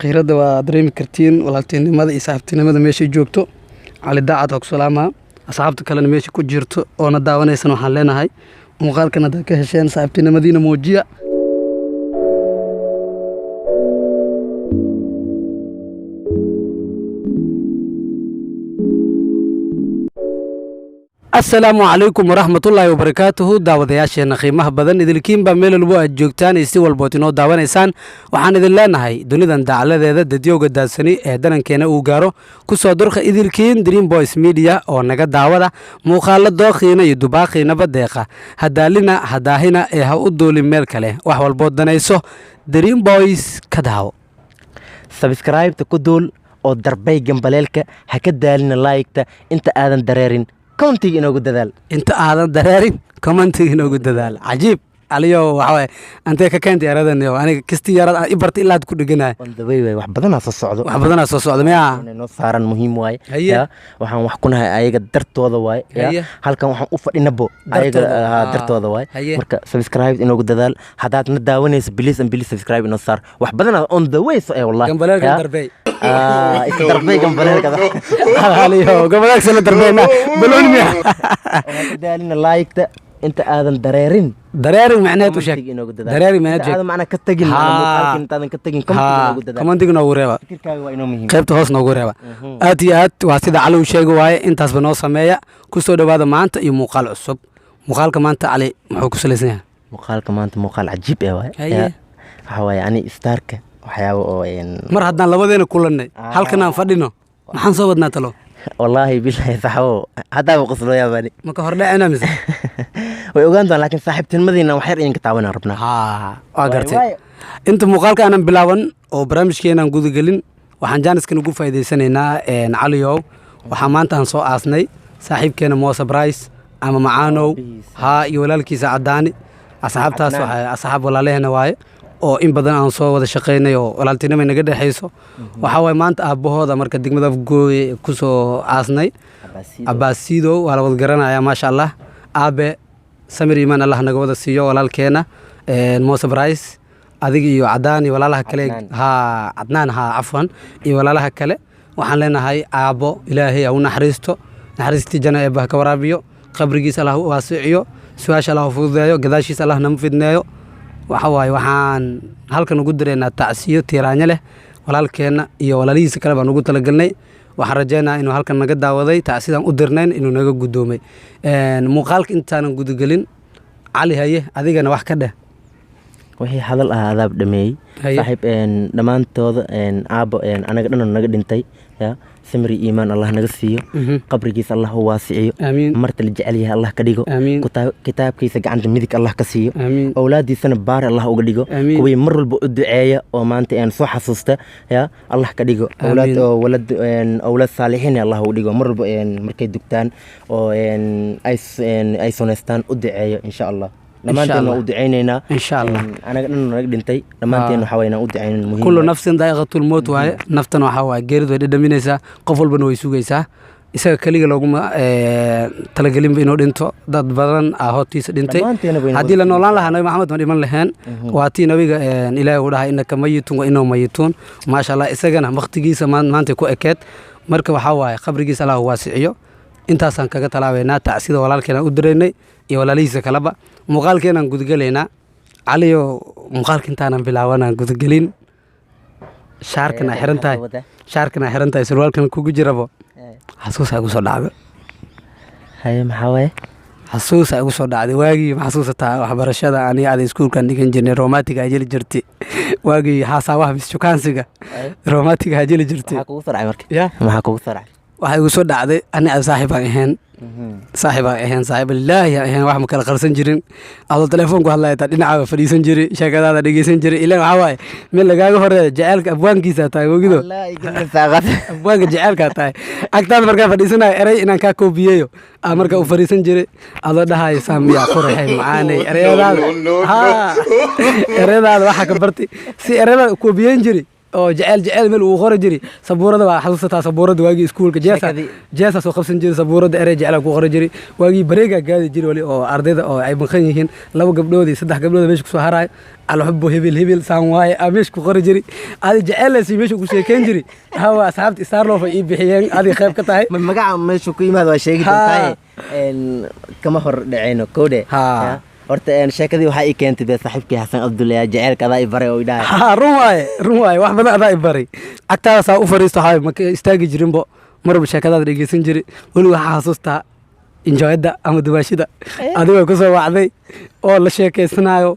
Khiiradda waa dareemi kartiin, walaaltinimada iyo saaxiibtinimada meeshay joogto. Cali Daacad waa ku salaamaa. Asxaabta kalena meesha ku jirto oona daawanaysan, waxaan leenahay muuqaalkan haddaad ka hesheen, saaxiibtinimadiina muujiya. Asalaamu calaykum waraxmatullaahi wabarakaatuhu. Daawadayaasheenna qiimaha badan, idilkiinbaa meel walbo aad joogtaan iyo si walbood inoo daawanaysaan, waxaan idin leenahay dunidan dacaladeeda dadyowga daadsani ee danankeena uu gaaro ku soo durka idilkiin Dream Boys Media oo naga daawada muuqaalo dookhiina iyo dubaaqiinaba deeqa. Hadaalina hadaahina ee ha u duulin meel kale, wax walbood danayso Dream Boys ka daawo. Subscribe-ta ku duul oo darbay gambaleelka, ha ka daalina like-ta. Inta aadan dareerin, comment-iga inoogu dadaal. Inta aadan dareerin, comment-iga inoogu dadaal. Cajiib, Aliyo. Waxa waaye, antee ka keentay eradan? Aniga kisti yarad aan i bartay ilaa had ku dheganahay. On the way waay, wax badanaa soo socdo. Wax badanaa soo socda miyaa? Inay noo saaran muhiim waaye. Haye. Ya, waxaan wax ku nahay ayaga dartooda waaye ya. Haye. Halkan waxaan u fadhinabo ayaga. Dartooda. Dartooda waaye. Haye. Marka subscribe inoogu dadaal. Haddaad na daawanayso, please and please subscribe inoo saar. Wax badanaa on the way so wallahi. Gambaleelka Ya. darbey. Iska darbay gambaleelka. Aliyo, gambaleelka la darbeyna balooni miya? Ha ka daalina like-ta inta aadan dareerin. Dareerin macneed u sheeg. Comment-iga inoogu dadaal. Dareerin macneed Inta sheeg. aadan macnaa ka tagin, macnaa muuqaalka intaadan ka tagin, comment-iga inoogu dadaal. Comment-iga noogu reeba. Fikirkaaga waa inoo muhiim. Qaybta hoos noogu reeba. Aad iyo aad waa sida Cali uu sheegi waaye, intaasba noo sameeya. Ku soo dhowaada maanta iyo muuqaal cusub. Muuqaalka maanta, Cali, muxuu ku salaysan yahay? Muuqaalka maanta muuqaal cajiib eh waaye. Haye. Ya, waxaa waaye ani starka waxyaabo oo Mar haddaan labadeena kulannay, halkan aan fadhino, maxaan soo wadnaa talo? Wallaahi bilahi, saxabo, haddaaba qoslooyaa bani. Ma ka hordhacena mise? Way ogaan doonaan, laakiin saaxiibtinimadiina wax yar idinka taabanaan rabnaa. Haa, waa gartay. Waaye. Inta muuqaalka aanan bilaaban oo barnaamijkeenaan gudagelin, waxaan jaaniskan ugu faa'iidaysanaynaa, Caliyow, waxaa maanta aan soo aasnay saaxiibkeena Moose Brice ama Macaanow. Aabihiisa. Haa, iyo walaalkiisa Cadaani. Asxaabtaas Cadnaan. waxay asxaab walaalaheena waaye oo in badan aan soo wada shaqaynay oo walaaltinimo naga dhexayso. Waxaa waaye maanta aabbahooda marka degmada Afgooye ku soo aasnay. Cabbaasiido. Cabbaasiido waa la wada garanayaa, maasha Allah. Aabe, samir iimaan Allah naga wada siiyo. Walaalkeena Moose Brice, adiga iyo Cadaan iyo walaalaha kale. Cadnaan. Haa, Cadnaan, haa, cafwan, iyo walaalaha kale waxaan leenahay aabbo Ilaahay ha u naxariisto, naxariistii jana eebba ha ka waraabiyo, qabrigiisa Allah u waasiciyo, su-aasha Allah u fududeeyo, gadaashiisa Allah nama fidneeyo. Waxa waaye, waxaan halkan ugu direynaa tacsiyo tiiraanyo leh walaalkeenna iyo walaalihiisa kale baan ugu talagelnay. Waxaan rajeynayaa inuu halkan naga daawaday, tacsidaan u dirnayn inuu naga guddoomay. Muuqaalka intaanan gudagelin, Cali, haye, adigana wax ka dheh. Wixii hadal ah adaab dhameeyey. Haye. Saaxiib, dhammaantooda, aabbo, anaga dhan naga dhintay ya, samri iimaan Allah naga siiyo. Qabrigiisa Allah u waasiciyo. Aamiin. Marta la jecel yahay Allah ka dhigo. Aamiin. Kitaabkiisa gacanta midig Allah ka siiyo. Aamiin. Awlaadiisana baari Allah uga dhigo. Aamiin. Kuwii mar walba u duceeya oo maanta soo xasuusta ya Allah ka dhigo. Awlaad Aamiin. oo walad awlaad saalixiin Allah uga dhigo. Mar walba markay dugtaan oo ay sunaystaan u duceeyo, insha Allah. Dhammaanteen waa Allah. u duceyneynaa. Insha Allah. Anaga dhan naga dhintay dhammaanteen, waxaa waye inaan u duceynin muhiim kullu waaye. nafsin daa'iqatul mowt waaye. Naftan waxaa waaye geeridu way dhadhaminaysaa, qof walbana way sugaysaa. Isaga keliga looguma talagelinba inuu dhinto, dad badan aa hortiisa dhintay. Dhammaanteena bayna Haddii la wada noolaan lahaa, Nabi Maxamed ma dhiman laheen. Waa tii nabiga Ilaahay uu dhahay: "Innaka mayitun wa innahum mayituun." Maasha Allah, isagana waqtigiisa maantay ku ekeed. Marka waxaa waaye, qabrigiisa Allah waasiciyo. Intaasaan kaga talaabaynaa tacsida walaalkeenaan u diraynay iyo walaalihiisa kaleba. Muuqaalkeenaan gudagelaynaa. Caliyo, muuqaalka intaanan bilaabanaan gudagelin, shaarkan aa xiran tahay, shaarkan aa xiran tahay, surwaalkan kugu jirabo, xasuus aa igu soo dhacdo. Haye, maxaa waaye? Xasuus aa igu soo dhacday. Waagii ma xasuusataa waxbarashada aniga ada iskuulkan dhigan jirnay, romantic-ga aa jeli jirtay? Waagii xaasaawaha mis shukaansiga romantic-ga aa jeli jirtay. Maxaa kugu soo dhacay marka? Ya. Maxaa kugu soo dhacay? Waxaa igu soo dhacday, ani ada saaxiib aan ahayn, saaxiib aan ahayn, saaxiib lilaahi aan ahayn, wax ma kala qarsan jirin. Adoo telefoon ku hadlaya taa dhinacaaga fadhiisan jiray, sheekadaada dhegeysan jiray. Ilaan waxaa waaye meel lagaaga horeeya jaceylka abwaankiisa tahay, wogido abwaanka jaceylkaa tahay. Agtaada markaa fadhiisanayo, erey inaan kaa koobiyeeyo aa markaa u fadhiisan jiray, adoo dhahayo saamiya quraxay macaanay. Ereyadaada, haa, ereyadaada waxaa ka bartay si ereyadaada koobiyeyn jiray. Oo jecel jecel meel uu qori jiri sabuurada. Waa xasuusataa sabuurada waagii iskuulka jeesa? Sheekadii. Jeesa soo qabsan jiri sabuurada, erey jecel ku qori jiri. Waagii bareega gaadi jiri wali oo ardayda oo ay maqan yihiin laba gabdhood iyo saddex gabdhood meesha kusoo harayo, alxubu hebel hebel saan waaye aa meesha ku qori jiri. Adi jecel meesha ku sheekeyn jiri. Hawa asxaabta Starlove ay ii bixiyeen, adi qayb ka tahay. Ma magaca meeshu ku yimaado waa sheegi doontaa, kama hor dhaceyno kowdhe. Ha. Horta sheekadii waxaa ii keentay dee saaxiibkii Xasan Abdulle, jaceylka adaa i baray oo idhahay. Ha, run waaye, run waaye, wax badan adaa i baray. Agtaada saa u fariisto waxaa maka istaagi jirinbo, marba sheekadaada dhegeysan jiri. Weli waxaa xasuustaa injoyada ama dubaashida adigoo kusoo wacday oo la sheekeysanayo.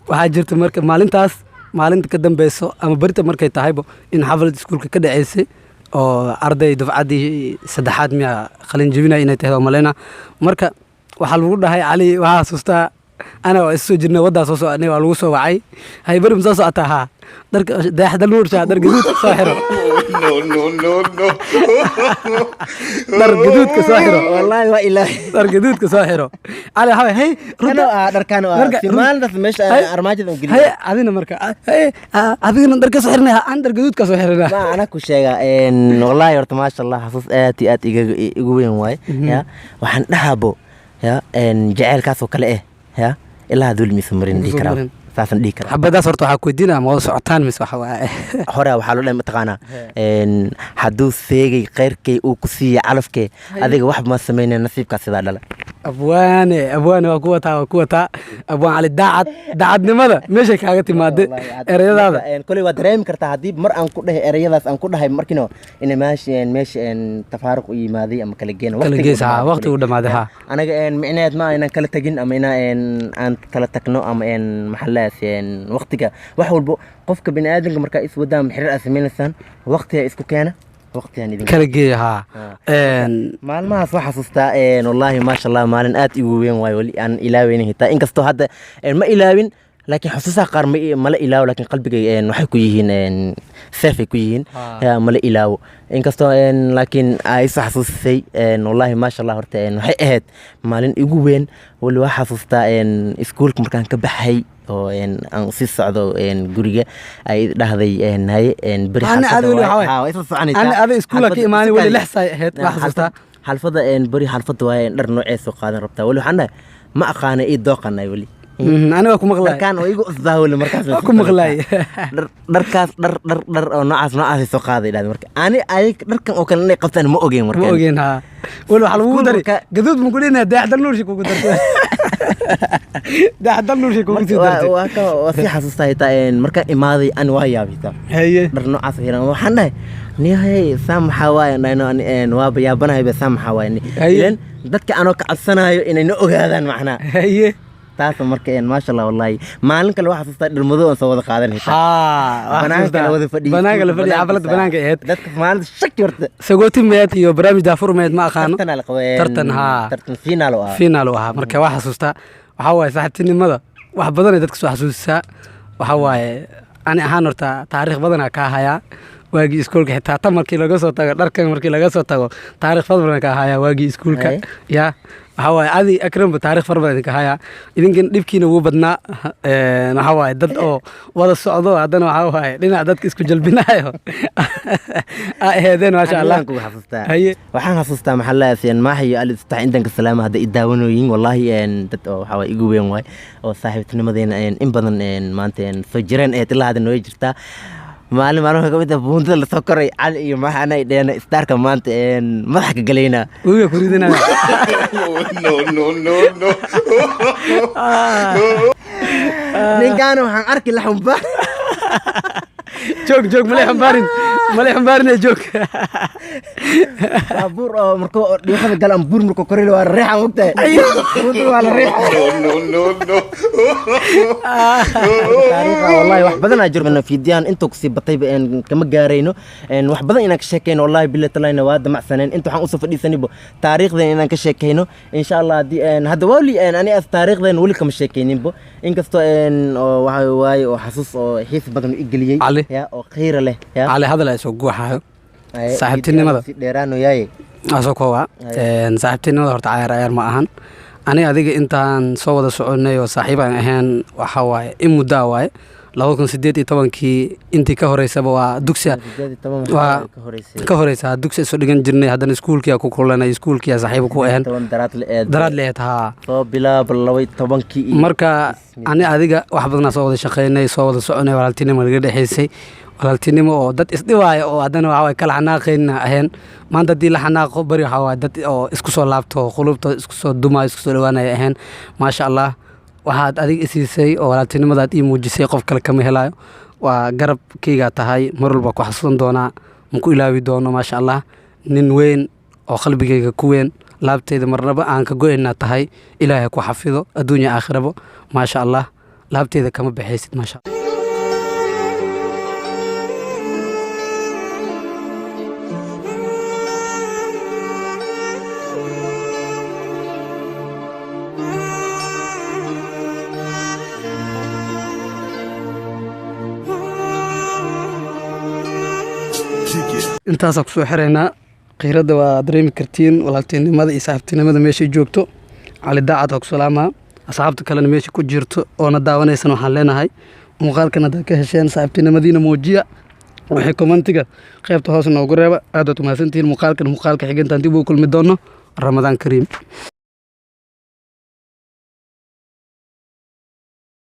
Waxaa jirta marka maalintaas, maalinta ka dambeyso ama berita markay tahaybo, in xaflad iskuulka ka dhaceysay oo arday dufcaddii saddexaad miya qalin jebinaya inay tahay oo maleyna. Marka waxaa lagu dhahay Cali, waxaa xasuustaa ana waa isu soo jirnay, waddaa soo soconay, waa lagu soo wacay: "Hay, beri ma soo socotaa?" "Haa." "Dharka dayaxda nuursha, dhar gaduudka soo xiro." No, no, no, no. "Dhar gaduudka soo xiro." Wallaahi waa ilaahay. "Dhar gaduudka soo xiro." Cali waxaa waay, hey. Kano ah dharkaan oo ah si maalintaas meesha Hay. armaajada u hay geliyo. Adina marka, hey, adigana dharka soo xirnay, aan dhar gaduudka soo xirnay. Ma ana ku sheegaa, wallaahi horta maasha Allah, xasuus aad iyo aad igu weyn waaye. Ya waxaan dhahabo ya jaceylkaas oo kale eh ya ilaa haduu miisa marin dhihi Miisa karaa. marin. Saasaan dhihi karaa. Xabadaas horta waxaa ku weydiinaya, ma wada socotaan mise waxa waaye? Hore waxaa loo dhahay, mataqaanaa, hadduu seegay khayrkay uu ku siiyey calafkee, adiga wax ma sameynaya, nasiibkaa sidaa dhala. Abwaane, abwaane, waa ku wataa, waa ku wataa, abwaan Cali Daacad. Daacadnimada meeshay kaaga timaade ereyadaada. Koley waa dareemi kartaa haddii mar aan ku dhahay ereyadaas aan ku dhahay markino ina meesha tafaaruq u yimaaday ama kala geen. Kala gees, haa, waqtigu dhamaaday, haa. Anaga micnaheed ma inaan kala tagin ama inaa aan kala tagno ama maxaa lahaas waqtiga wax walbo qofka biniaadanka markaa is wadaan xiriir aad sameynaysaan, waqtiga isku keena, waqtigaan idin kala geeya, haa. Maalmahaas waxaa xasuustaa, wallaahi maasha Allah, maalin aad igu weyn waayo, weli aan ilaaweynin xitaa, inkastoo hadda ma ilaawin, laakiin xusuusaha qaar mala ilaawo, laakiin qalbigay waxay ku yihiin seefay ku yihiin. Ya, mala ilaawo inkastoo laakiin ay isu xasuusisay. Wallaahi maasha Allah, horta waxay ahayd maalin igu weyn. Weli waa xasuustaa iskuulka markaan ka baxay oo aan sii socdo guriga, ay dhahday haye, beri Ana xalfadda aad weli waaye. waxaa waaye. Haa, waa isla soconaysaa. Ana ada iskuulka ka Xalfadda imaanay weli isu 6 saay ahayd, waa xasuustaa. Xalfadda beri xalfadda waaye, dhar noocee soo qaadan rabtaa? Weli waxaan dhahay ma aqaana, ii dooqanay weli. Aniga waa ku maqlay. Dharkaan oo igu cusbaa weli markaas. Waa ku maqlay. Dharkaas dhar oo noocaas noocaasay soo qaaday dhahday. Marka ani ayag dharkan oo kale inay qabtaan ma ogeyn marka. Ma ogeen, haa. Weli waxaa lagugu Iskuul dari gaduud ma ku dhinaa, dayaxdal nuurshi kugu dartay, dayaxdal nuurshi kugu sii dartay. Waa ka waa sii xasuustaa xitaa markaan imaaday ani waa yaabay xitaa. Dhar noocaas oo xiran waxaan dhahay, niyahay, saa maxaa waaye? Dhahno ani waaba yaabanahay ba, saa maxaa waaye? Ileen dadka anoo ka cabsanayo inay na ogaadaan macnaa. Taas marka maasha Allah, wallahi maalin kale waxaa xasuustaa dhar madow aan soo wada qaadan xitaa. Haa, waa Banaanka xasuustaa. la wada fadhiyay. Banaanka la fadhiyay, xafladda banaanka ahayd. Dadka maalinta shaki horta. Sagooti meed iyo barnaamij daafur meed, ma aqaano. Tartan la qabay. Tartan, haa. Tartan final oo ah. Final uu ahaa. Marka waa xasuustaa, waxaa waaye saaxiibtinimada wax badan ay dadka soo xasuusisaa. Waxaa waaye ani ahaan horta taariikh badanaa kaa hayaa waagii iskuulka, xitaa tan markii laga soo tago, dharkan markii laga soo tago, taariikh fara badan kaa hayaa waagii iskuulka. Ya, waxaa waaye adi Akramba taariikh fara badan idinka hayaa, idinkan dhibkiina wuu badnaa. Waxaa waaye dad oo wada socdo, haddana waxaa waaye dhinac dadka isku jalbinayo aa aheedeen, maasha Allah. Adigaan kugu xasuustaa. Haye. Waxaan xasuustaa maxaa la yaasin Maax iyo Ali Istax intan ka salaama hadda i daawanooyin, wallaahi dad oo waxaa waaye igu weyn waay oo saaxiibtinimadeena in badan maanta soo jireen eed ilaa hadda nooy jirtaa. Maalin maalmaha ka mid ah buundada lasoo koray, Cali iyo Maax ana dheena istaarka maanta madaxa ka galaynaa. Webiga ku ridinaya. No, no, no, no. Ninkaana waxaan arki la xunba. Joog, joog, malay xambaarin, malay xambaarinaya, joog. Baabuur oo markuu dhiiqada gala ama buur markuu koray waa la riixa, mogtahay, buundada waa la riixa. No, no, no, no. Taariikha wallahi wax badan aa jiro, fiidiyaan intuu kusii batayba kama gaarayno wax badan inaan ka sheekeyno. Wallahi billahi talayna waa damacsaneen inta waxaan usoo fadhiisanibo taariikhdeen inaan ka sheekeyno, insha Allah. Haddii hadda wali ani as taariikhdeen weli kama sheekeyninbo, inkastoo oo waxa waaye oo xasuus oo xiis badan i geliyey. Cali. Ya oo qiira leh ya. Cali, hadal ay soo guuxayo. Ay, saaxiibtinimada. si dheeraano yaaye. Asoo koowaa saaxiibtinimada horta cayaar cayaar ma ahan. Ani adiga intaan soo wada soconay oo saaxiib aan ahayn, waxaa waaye in muddaa waaye. 2018-kii intii ka horeysaba waa dugsi 18 waa maxaa ka horeysay? Ka horeysa dugsi soo dhigan jirnay. Haddana iskuulkiyaa ku kulanay, iskuulkiyaa saaxiibo ku ahayn. 10 daraad la eed. Daraad leed, haa. Soo bilaab 12-kii Marka ani adiga wax badanaa soo wada shaqeynay, soo wada soconay. Walaaltinimo naga dhexeysay, walaaltinimo oo dad isdhibaaya oo haddana waxaa waay kala xanaaqayna ahayn. Maanta haddii la xanaaqo, bari waxaa waay dad oo isku soo laabto, qulubta isku soo dumaayo, isku soo dhawaanaya ahayn. Maasha Allah, waxaad adiga isiisay oo walaaltinimadaad ii muujisay qof kale kama helayo. Waa garabkaygaa tahay, mar walba ku xasuusan doonaa, maku ilaawi doono. Maasha Allah, nin weyn oo qalbigayga ku weyn, laabteyda marnaba aan ka go-ayna tahay. Ilaahay ku xafido adduunya aakhirabo. Maasha Allah, laabteyda kama baxaysid, maasha Allah. Intaasaa kusoo xiraynaa. Khiiradda waa dareemi kartiin, walaaltinimada iyo saaxiibtinimada meeshay joogto. Cali Daacad waa ku salaamaa. Asxaabta kalena meesha ku jirto oona daawanaysan waxaan leenahay, muuqaalkan haddaad ka hesheen, saaxiibtinimadiina muujiya. Waxay commentiga qaybta hoose noogu reeba. Aad waad umahadsantihiin. Muuqaalkan muuqaalka xigantaan dib ugu kulmi doono. Ramadaan kariim.